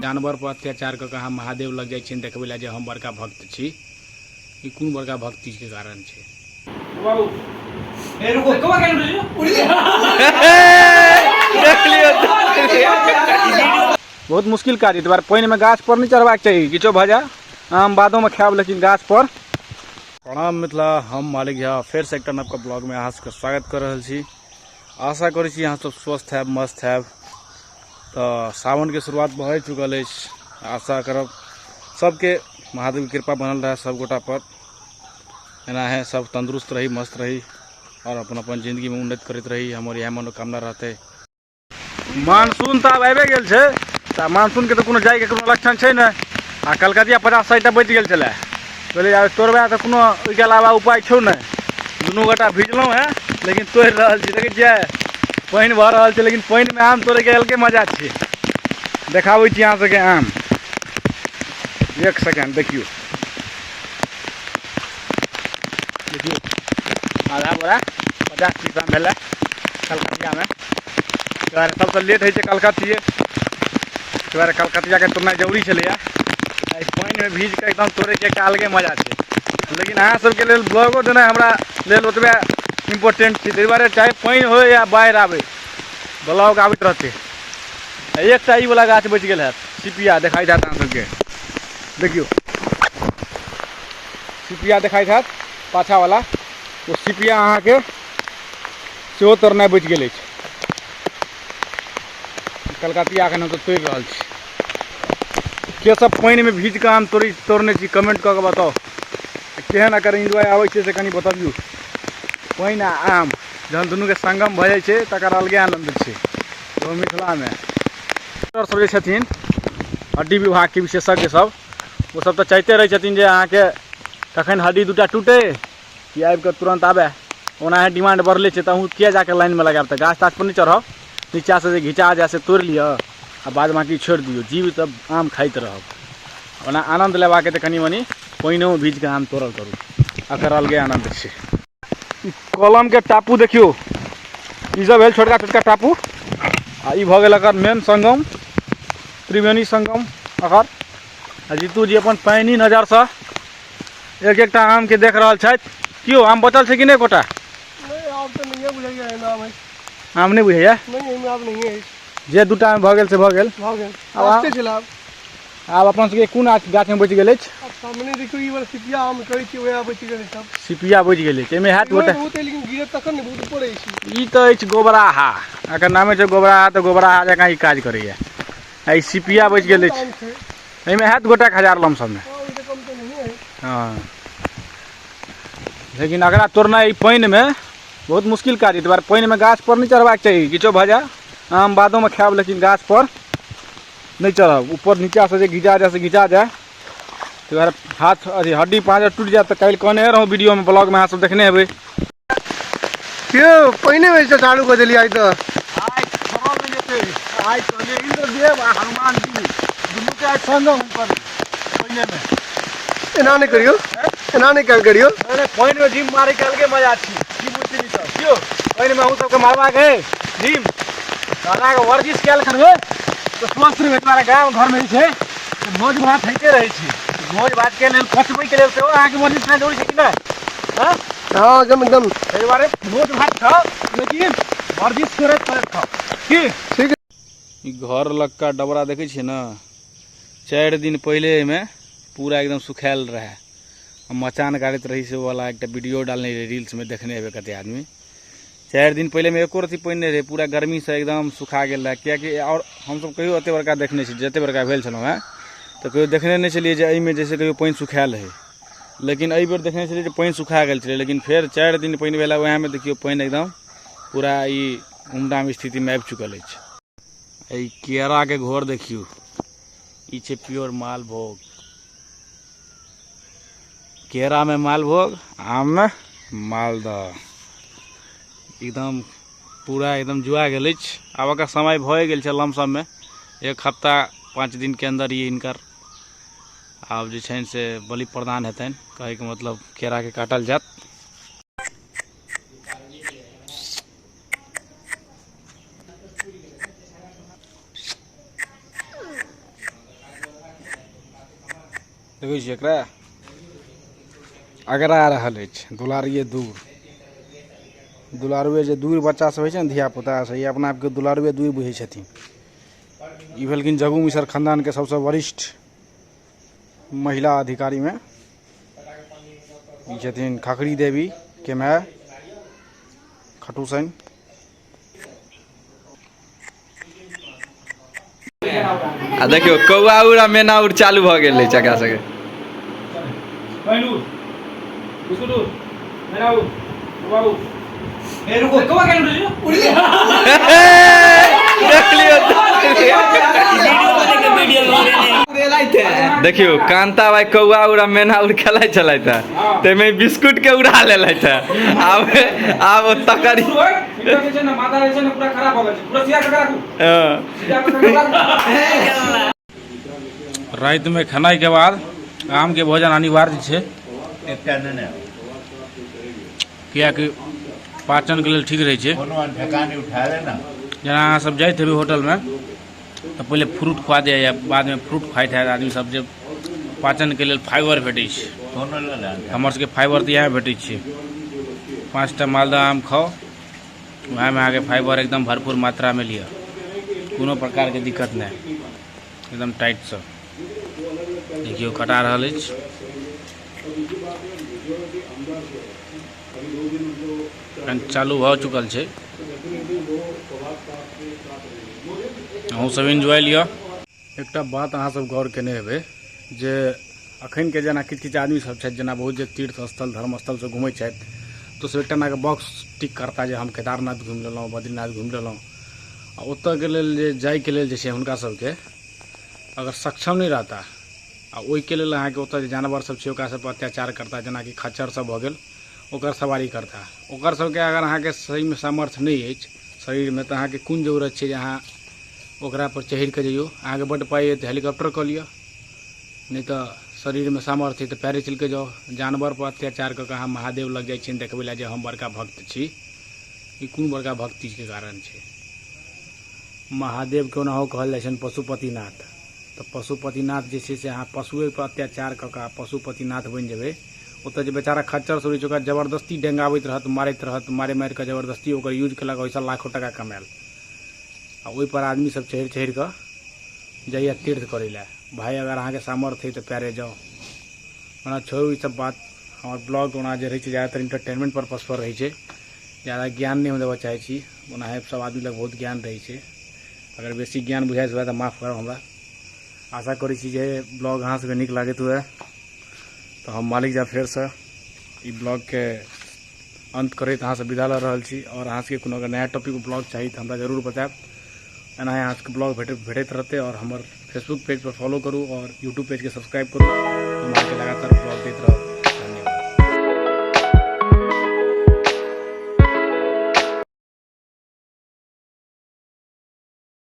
जानवर पर अत्याचार कऽ के अहाँ महादेव लग जाइ छियनि देखबै लए जे हम बड़का भक्त छी। ई कोन बड़का भक्तिके कारण छै? बहुत मुश्किल काज है, दुआरे पानिमे गाछ पर नहि चढ़बाक चाही, किछो भऽ जाय आम बादोमे खायब लेकिन गाछ पर। प्रणाम मिथिला, हम मालिक झा फेरसँ एकटा नवका ब्लॉगमे अहाँ सबके स्वागत कऽ रहल छी। आशा करै छी अहाँ सब स्वस्थ हैब, मस्त हैब। तऽ सावनके शुरुआत भऽ चुकल अछि, आशा करब सबके महादेवके कृपा बनल रहए सब गोटा पर, एनाहे सब तंदुरुस्त रही, मस्त रही और अपन अपन जिंदगीमे उन्नति करैत रही, हमर इएह मनोकामना रहतै। मानसून तऽ आब आबि गेल छै, तऽ मानसूनके तऽ कोनो जाइके कोनो लक्षण छै नहि। आ कलकतिया 50-60 टा बचि गेल छलै, कहलियै आब तोड़बै तऽ कोनो ओहिके अलावा उपाय छौ नहि। दुनू गोटा भिजलहुँ हेँ लेकिन तोड़ि रहल छी। देखै छियै पानि भऽ रहल छै, लेकिन पानिमे आम तोड़ैके अलगे मजा छै। देखाबै छी अहाँ सबके आम, एक सेकेंड देखियौ, देखियौ आधा बोरा 50 पीस आम भेलै कलकतियामे। दुआरे सबसँ लेट होइ छै कलकतिये, दुआरे कलकतियाके तोड़नाइ जरूरी छलैए। एहि पानिमे भीज कऽ एकदम तोड़ैके एकटा अलगे मजा छै। लेकिन अहाँ सबके लेल ब्लॉगो देनाइ हमरा लेल ओतबे इम्पोर्टेंट छै, ताहि दुआरे चाहे पानि होइ या बाढ़ि आबै ब्लॉग आबैत रहतै। एकटा ई वाला गाछ बचि गेल हैत, सिपिया देखाइत हैत अहाँ सबके, देखियौ सिपिया देखाइत हैत पाछा वाला, ओ सिपिया अहाँके सेहो तोड़नाइ बचि गेल अछि। कलकतिया एखन हमसब तोड़ि रहल छी। के सब पानिमे भीज कऽ आम तोड़ने छी कमेंट कऽ के बताउ, केहन एकर एन्जॉय आबै छै से कनि बतबियौ। पानि आ आम जहन दुनूके संगम भऽ जाइ छै तकर अलगे आनन्द छै। ओ मिथिलामे डॉक्टर सब जे छथिन हड्डी विभागके विशेषज्ञ सब, ओ सब तऽ चाहिते रहै छथिन जे अहाँके कखन हड्डी दूटा टूटे कि आबि कऽ तुरन्त आबै। ओनाहे डिमांड बढ़ले छै तऽ अहूँ किया जाके लाइनमे लगायब, तऽ गाछ ताछ पर नहि चढ़ब, नीचाँसँ जे घिचा जाय से तोड़ि लिअ आ बाद बाँकी छोड़ि दियौ, जीव तऽ आम खाइत रहब। ओना आनन्द लेबाके तऽ कनि मनि पानिओमे भीज कऽ आम तोड़ल करू, एकर अलगे आनन्द छै। ई कलमके टापू देखियौ, ई सब भेल छोटका छोटका टापू, आ ई भऽ गेल एकर मेन संगम, त्रिवेणी संगम एकर। आ जीतू जी अपन पानि नजरसँ एक एकटा आमके देख रहल छथि। कियो आम बचल छै कि नहि एकोटा? आम नहि बुझैया? जे दूटा आम भऽ गेल से भऽ गेल। आब आब अपन सबके कोन गाछमे बचि गेल अछि? सामने देखियौ ई वाला सिपिया आम कहै छियै, वएह बचि गेल अछि। सिपिया बचि गेल अछि, एहिमे हैत गोटा बहुत, लेकिन गिरत तखन ने, बहुत ऊपर अछि। ई तऽ अछि गोबराहा, एकर नामे छै गोबराहा, तऽ गोबराहा जकाँ ई काज करैया। आ ई सिपिया बचि गेल अछि, एहिमे हैत गोटा हजार लमसममे। हँ, लेकिन एकरा तोड़नाइ ई पानिमे बहुत मुश्किल काज है, दुआरे पानिमे गाछ पर नहि चढ़बाक चाही, किछो भऽ जाय आम बादोमे खायब लेकिन गाछ पर नहि चढ़ब, ऊपर नीचाँसँ जे घिचा जाय से घिचा जाय। ताहि दुआरे हाथ अथी हड्डी पाँजर टूटि जायत तऽ काल्हि कहने रहौँ वीडियोमे, ब्लॉगमे अहाँ सब देखने हेबै। यौ पानिमे से चालू कऽ देलियै आइ तऽ। आइ छोड़ल नहि जेतै, आइ कहलियै इन्द्रदेव आ हनुमान जी दुनूके आइ संगम हम करी पानिमे। एना नहि करियौ, एना नहि काल्हि करियौ। अरे पानिमे जिम मारैके अलगे मजा छै, की बुझथिन ई सब। यौ पानिमे अहूँ सबके मारबाक है जिम, तऽ वर्जिश कयल करबै तऽ स्वस्थ रहबै। दुआरे गाम घरमे जे छै भोज भात होइते रहै छै, भोज भातके लेल पचबैके लेल सेहो अहाँके वर्जिश केनाइ जरूरी छै कि नहि? हँ हँ, एकदम एकदम। ताहि दुआरे भोज भात खाउ लेकिन वर्जिश करैत करैत खाउ। की ठीक। ई घर लगका डबरा देखै छियै ने, 4 दिन पहिले एहिमे पूरा एकदम सुखायल रहै, मचान गाड़ैत रही से वाला एकटा वीडियो डालने रही रील्समे, देखने हेबै कते आदमी। 4 दिन पहिले में एको रत्ती पानि नहि रहै, पूरा गर्मीसँ एकदम सुखा गेल रहै। किएकि आओर हमसब कहियो एते बड़का देखने छी, जते बड़का भेल छलहुँ हेँ तऽ कहियो देखने नहि छलियै जे एहिमे जे छै कहियो पानि सुखायल रहै। लेकिन एहि बेर देखने छलियै जे पानि सुखा गेल छलै, लेकिन फेर 4 दिन पानि भेला वएहमे देखियौ पानि एकदम पूरा ई उमदाम स्थितिमे आबि चुकल अछि। एहि केराके घोर देखियौ, ई छै प्योर मालभोग। केरामे मालभोग, आममे मालदह, एकदम पूरा एकदम जुआ गेल अछि। आब एकर समय भए गेल छै लमसममे 1 हफ्ता 5 दिनके अन्दर ई हिनकर आब जे छनि से बलि प्रदान हेतनि, कहैके मतलब केराके काटल जायत। देखै छियै एकरा अगरा रहल अछि दुलारिये दूर दुलारुए जे दूर बच्चा सब होइ छै ने धियापुता से ई अपना आपके दुलारुए दूर बुझै छथिन। ई भेलखिन जगू मिसर खानदानके सबसँ वरिष्ठ महिला अधिकारीमे। ई छथिन खखरी देवी के माय खटूसैन। आ देखियौ कौआ उड़ आ मेना उड़ चालू भऽ गेल अछि एकरा सबके। देख लियौ, देखियौ कांता भाई कौआ उड़ आ मेना उड़ खेलाइ छलथि है, ताहिमे बिस्कुट के उड़ा लेलथि है। आब आब तकर राति में खेनाइ के बाद आम के भोजन अनिवार्य छै, कियाकि पाचन के लेल ठीक रहै छै। जेना अहाँ सब जाइत हेबै होटल में तऽ पहिले फ्रूट खुआ दैए या बाद में फ्रूट खाइत हैत आदमी सब, जे पाचन के लेल फाइबर भेटै छै। हमर सबके फाइबर तऽ इएह भेटै छै। 5टा मालदह आम खाउ, वएहमे अहाँके फाइबर एकदम भरपूर मात्रामे लिअ, कोनो प्रकारके दिक्कत नहि, एकदम टाइटसँ। देखियौ कटा रहल अछि। एखन चालू भऽ चुकल छै। अहूँ सब एन्जॉय लिअ। एकटा बात अहाँ सब गौर केने हेबै जे अखनके जेना किछु किछु आदमी सब छथि, जेना बहुत जे तीर्थ स्थल धर्म स्थल सब घुमै छथि, तऽ सब एकटा नाके बॉक्स टिक करता जे हम केदारनाथ घुमि लेलहुँ, बद्रीनाथ घुमि लेलहुँ। आ ओतऽके लेल जे जाइके लेल जे छै हुनका सबके अगर सक्षम नहि रहता, आ ओहिके लेल अहाँके ओतऽ जे जानवर सब छै ओकरा सबपर अत्याचार करता, जेनाकि खच्चर सब भऽ गेल ओकर सवारी करता। ओकर सबके अगर अहाँके सहीमे सामर्थ्य नहि अछि शरीरमे तऽ अहाँके कोन जरूरत छै जे अहाँ ओकरा पर चढ़ि कऽ जइयौ। अहाँके बड्ड पाइ अइ तऽ हेलीकॉप्टर कऽ लिअ, नहि तऽ शरीरमे सामर्थ्य अइ तऽ पैरे चलि कऽ जाउ। जानवर पर अत्याचार कऽ कऽ अहाँ महादेव लग जाइ छियनि देखबै लए जे हम बड़का भक्त छी, ई कोन बड़का भक्तिके कारण छै। महादेवके ओनाहो कहल जाइ छनि पशुपतिनाथ, तऽ पशुपतिनाथ जे छै से अहाँ पशुए पर अत्याचार कऽ कऽ पशुपतिनाथ बनि जेबै। ओतऽ जे बेचारा खच्चर सब रहै छै ओकरा जबरदस्ती डेंगाबैत रहत, मारैत रहत, मारि मारि कऽ जबरदस्ती ओकर यूज केलक, ओहिसँ लाखो टाका कमायल। आ ओहिपर आदमी सब चढ़ि चढ़ि कऽ जाइए तीर्थ करै लए। भाय अगर अहाँके सामर्थ्य अइ तऽ पैरे जाउ, ओना छोड़ू ई सब बात। हमर ब्लॉग ओना जे रहै छै ज्यादातर इंटरटेनमेंट पर्पस पर रहै छै, ज्यादा ज्ञान नहि हम देबऽ चाहै छी। ओना सब आदमी लग बहुत ज्ञान रहै छै, अगर बेसी ज्ञान बुझाइत हुए तऽ माफ करब हमरा। आशा करै छी जे ब्लॉग अहाँ सबके नीक लागैत हुए। तऽ हम मालिक झा फेरसँ ई ब्लॉगके अंत करैत अहाँसँ विदा लऽ रहल छी। आओर अहाँ सबके कोनो अगर नया टॉपिक ब्लॉग चाही तऽ हमरा जरूर बतायब। एनाहे अहाँ सबके ब्लॉग भेटैत रहतै। आओर हमर फेसबुक पेज पर फॉलो करू आओर यूट्यूब पेजके सब्सक्राइब करू। हम अहाँके लगातार ब्लॉग